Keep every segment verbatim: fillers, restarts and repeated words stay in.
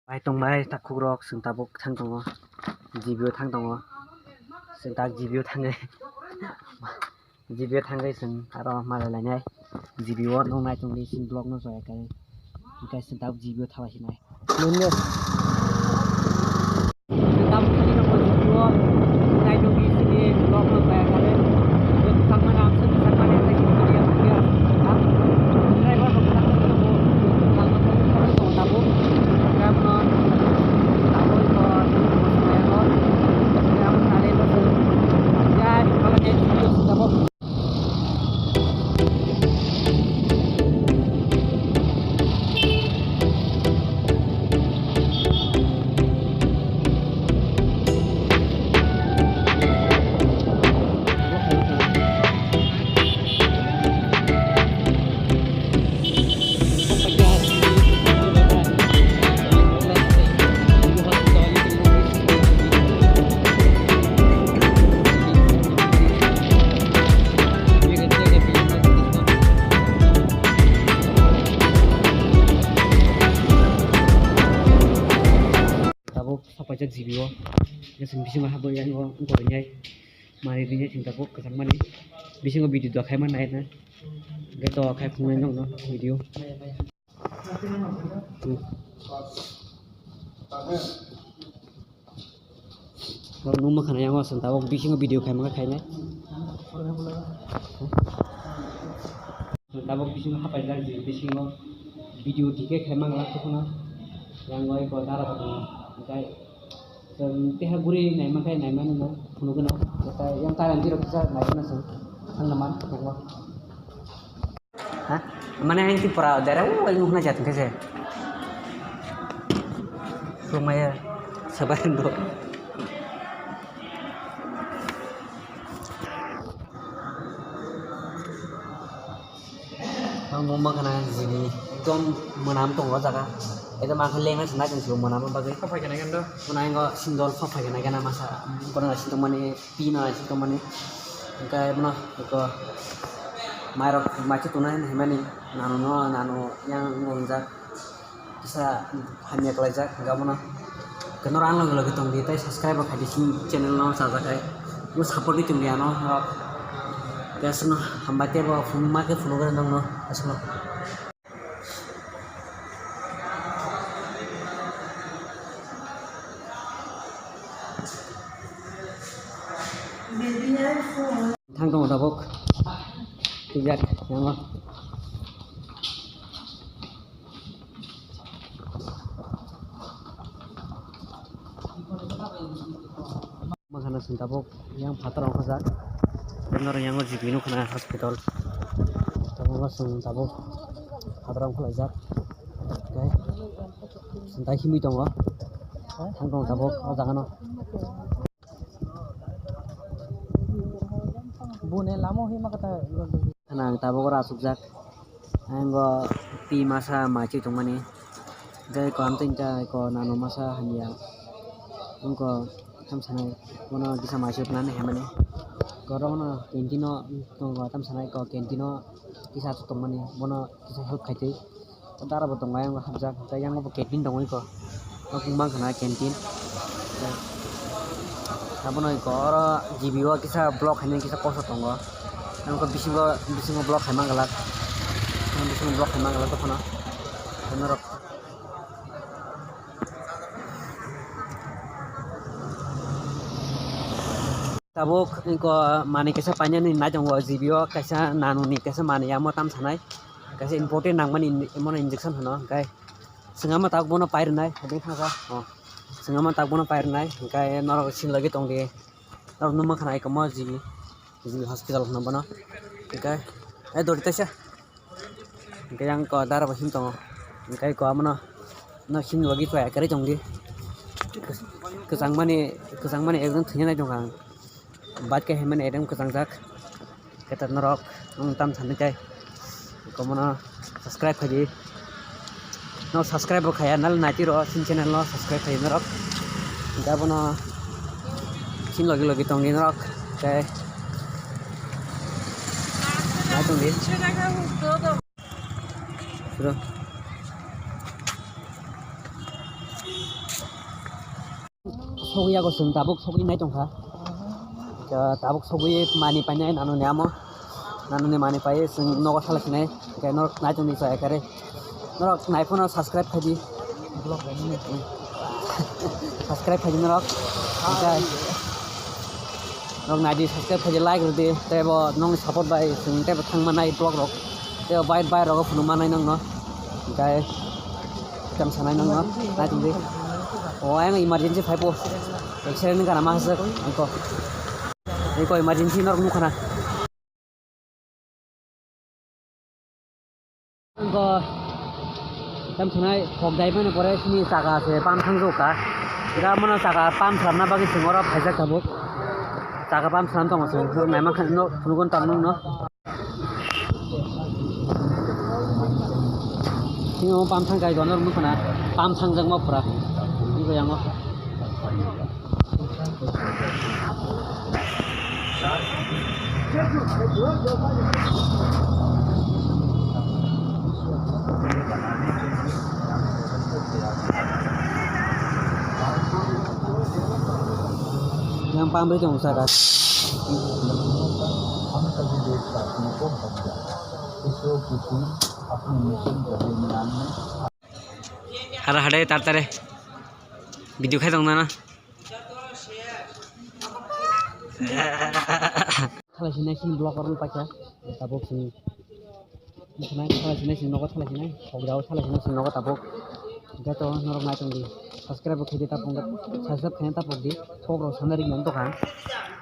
Bai tong bai takhukrok, chwng tabuk thang tongo, G B o thang tongo, chwng tak G B o thangwi, G B o thangwi chwng aro malai lainai, G B o nung nai tongdi chini vlog no joya khe, hwnkhe chwng tabuk G B o thalai sinai. Nini. Tabuk khe nini bo G B o nai tongdi chini vlog no joya khe, bwsakmani amswk bwsakmani tei chini video video driver rok bwsakmani tongo, bwsakmani tongo tabuk, hwnkhe abono tabuk bo chwng bo chwng bai abo, hwnkhe abo tali bo chwng jai khalai video tabuk. Tabuk sopaijak G B o, je chwng bisingo habwi yang o wngkha rinai, manwi rinai chwng tabuk kwchangmani bisingo video do khaima naina, hwnkhe do khai phunuknai nokno video. Norok nukma khna yang o chwng tabuk bisingo video khaima khainai. Tabuk bisingo hapaijak je bisingo video tikhe khaima glak tongkha yang o eko dara bo tongo. Hwnkhe chwng teha guri naima khe naimani no phunukgwno. Hwnkhe yang current rok kisa naikhe no chwng thangna man tongo. Ha? Mane ang ti pura dere o ang huna jat kese. Sumaya sabar do. Ang mama kana jini ekdom manam tongo jaga. Ekdom ang lengna sana jeng sio manam bagwi. Kok paikana kan do? Mane ang sindol kok paikana kana masa. Kono sindol mane Pino aisi tongmani, hwnkhe bono eko mairok maichu tongnai hinwi himani, nanu no, nanu yang wngjak, kisa hamya kalaijak, hwnkhe abono, hwnkhe norok ang logi logi tongdi, tei subscribe bo khaidi chini channel no chajak hai, bo support di tongdi ano norok, hwnkhe aswkno hambai teibo phunukma khe phunukgwi nongno aswkno. Thang tongo tabuk. Twijak yango. Makhana chwng tabuk yang phataro wngkha jak. Tei norok yango G B nukha na hospital. Tabuk chwng tabuk phataro wngkha laijak. Tei chwng tai himwi tongo. Thang tongo tabuk o jaga no. Bune lama hima kata. Khana ang tabuk oro achukjak. Ang o twi masa maichwi tongmani. Hwnkhe eko amtwi hwnkhe eko nanu masa hamya. Wngkha tam sanai bono kisa maichwk nani haimani. Eko oro no canteen o tongo tam sanai eko canteen o kisa achuk tongmani bono kisa help khaitwi. Dara bo tongo ayang hapjak hwnkhe yang bo canteen tongo eko. Nok wngma khana canteen. Abono eko oro G B o kisa block haimani kisa koso tongo. Ang khe bisingo, bisingo block hai manglak. Ang bisingo block hai manglak tongphano. Norok. Tabuk eko manwi kaisa painani nai tongo G B o kaisa nanuni kaisa manwi amo tam sanai. Kaisa important nangmani in-, imono injection hino hwnkhe. Chwng ama tabuk bono pai rwnai, hwnkhe thangkha. Oh. Chwng ama tabuk bono pai rwnai, hwnkhe norok sini logi tongdi. Norok nukma khna eko mo G B. Hospital hwnwi bono. Hwnkhe, eh, dori taisa. Hwnkhe yang ko dara bo him tongo. Hwnkhe ko amono, no him logi chwya kwrwi tongdi. Kwchangmani, kwchangmani ekdom thwina nai tongkha ang. Bike khe himani ekdom kwchangjak. Khe ta norok, ang tam thani tai. Komono subscribe khaidi. No subscribe bo khaya nal naiti ro sin channel no subscribe khaidi norok. Hwnkhe abono sin logi logi tongdi norok. Tei nai tongdi. Suro. Sogwi yago chwng tabuk sogwi nai tongkha. Ja, tabuk sogwi mani painai nanoni amo. Nanoni mani pai chwng nogo thala sinai. Hwnkhe norok nai tongdi chaya kare. Norok nai phano subscribe khaidi. Subscribe khaidi norok. Hwnkhe norok naidi, subscribe khaidi, like rwdi. Teibo nongni support bai chwng teibo thangma nai vlog rok. Teibo bai bai rogo phunukma nai nongno. Hwnkhe Tang sanai nang no, nai tong di. O, ayang emergency phai po. Accident ni gana ma hasuk, angko. Eko emergency norok nukha na. Angko, tam sanai, khok dai mani pore sini chaka se pam thang jok ka. Ira mano chaka pam salamna bagwi sing oro phaijak tabuk. Chaka pam salam tongo sing, naima khan no, phunukon tam nung no. Sini o pam thang kai gonor mukana pam thang jang ma pura. Ibo yango. Yang pam ri tong saka. Hara hare tar tare. Video khai tong nana. Thala sinai sini block rok paikha. Tabuk sini. Thala sinai sini nogo thala sinai. Hokjao thala sinai sini nogo tabuk. Gato norok nai tong di. Subscribe bo khaidi tapung. Subscribe khaina tapuk di. Kok rok sana ring nang tokha.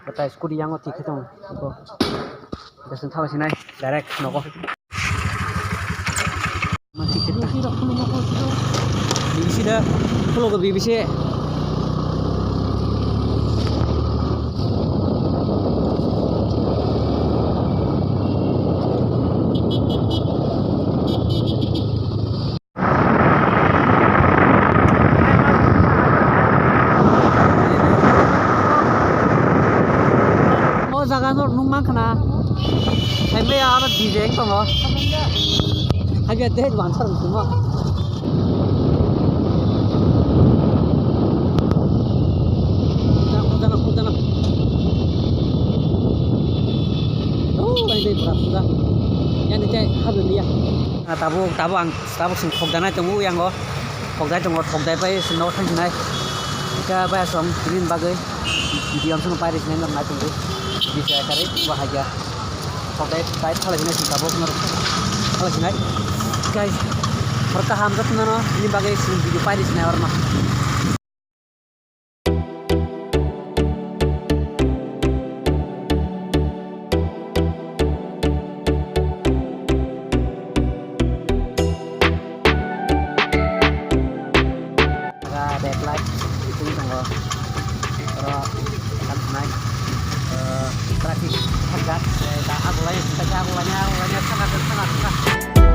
Bata scooty yango thik khe tong. Ko. Gato thala sinai direct nogo. Bibisi da, khuluk bibisi. O jaga no nung mankha na. Saimaya aro D J wng tongo. Haiya de wansar wng tongo. Jana, jana, jana. Oh, bai, bai, pura, pura. Yani, jai, habis dia. Ah, tabuk, tabuk ang, tabuk sing thokdanai tongo, yango. Thokdai tongo, thokdai pai sing nogo thangsinai. Ika bai asong, green bagwi. Video ang sung pai risinai, nang nai tongwi. Video kare, bahaya. Thokdai, thokdai, thala sinai sing tabuk, nor. Thala sinai. Guys, horka ham jat nano, ini bagwi sing video pai risinai orma. Red light, itu tongo. Oro, kan naik, eh, traffic, hajat, eh, tak aku lagi, tak aku lagi, aku lagi, sana, sana, sana.